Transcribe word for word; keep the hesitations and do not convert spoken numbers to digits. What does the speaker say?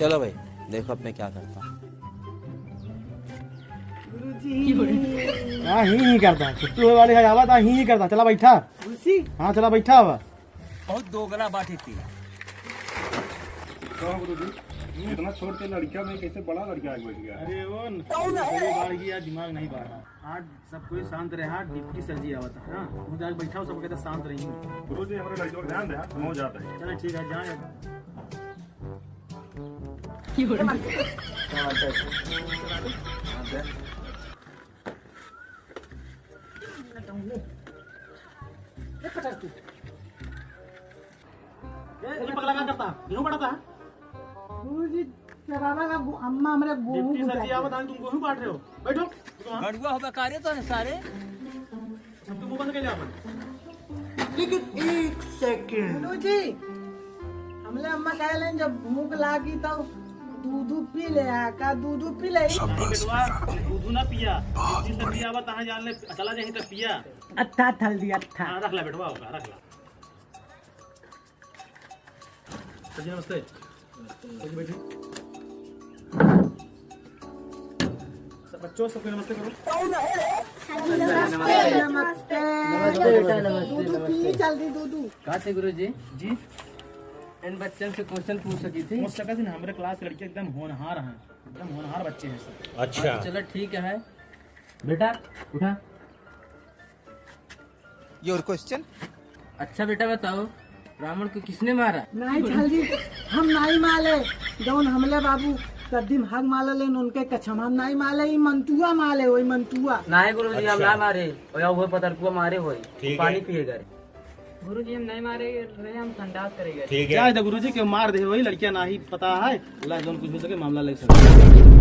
चलो भाई, देखो अब मैं क्या करता हूँ। गुरुजी। हाँ, ही ही करता। छुट्टी होए वाली है, आवा था, ही ही करता। चला बैठा। खुशी? हाँ, चला बैठा अब। बहुत दोगला बात है तेरा। कहो गुरुजी, इतना छोट के लड़का में कैसे बड़ा लड़का आके बैठ गया? अरे वो न-, कौन है? शरीर बाढ़ गया, दिमाग नहीं बाढ़ा। आज सब कोई शांत रहा, डिप्टी सर जी आवत है। हाँ, तू जाके बैठा हो, सब कहता शांत रही। गुरुजी, हमारे लड़के पर ध्यान दे, हम हो जाते हैं। चलो ठीक है, जाए। ए, ये पगला का करता? गेहूं काटता है? गुरुजी, चरावा का गो-, अम्मा हमरे गेहूं डिप्टी सर जी कुटाई। आवत हैं, तुम गेहूं काट रहे हो। बैठो। गड़ुआ हो बेकारे तो है सारे। सब तो मुंह बंद कर लिया अपन। लेकिन एक सेकंड। गुरुजी, हमले अम्मा कहले जब भूख लागी तो दूधू पी ले, आ का दूधू पी ले। नहीं बेटवा, दूधू ना पिया। डिप्टी सर जी आवत हैं, जान ले, चला जाही तब पिया। अच्छा, थल दिया, अच्छा। हाँ, रख ला बेटवा, ओका रख ला। सर जी, नमस्ते। सर जी, बैठिए। सब बच्चों, सबको नमस्ते करो। नमस्ते, नमस्ते। नमस्ते, बेटा, नमस्ते, दूधू पी, नमस्ते। जल्दी दूधू। का से गुरुजी? जी? इन बच्चन से क्वेश्चन पूछ सकी थी? पूछ सका थी ना, हमरे क्लास के लड़के एकदम होनहार हैं, एकदम होनहार बच्चे हैं सब। अच्छा। चलो, ठीक है। बेटा, उठा। Your question? अच्छा बेटा बताओ, रावण को किसने मारा? नाई झलदी, हम नाई माले, जौन हमले बाबू कद्दीम हग माले लेन उनके कछम, हम नाई माले, ई मंतुआ माले, वही मंतुआ। नाई गुरुजी, हम अच्छा। ना मारे, ओया वो पतरकुआ मारे होई, ठीक है। पानी पिए गए। गुरुजी, हम नहीं मारे रहे, हम संडास करे गए। ठीक है। जाए दे गुरुजी, के मार दे वही लड़किया, ना ही पता है, ला जौन कुछ हो सके मामला ले सके।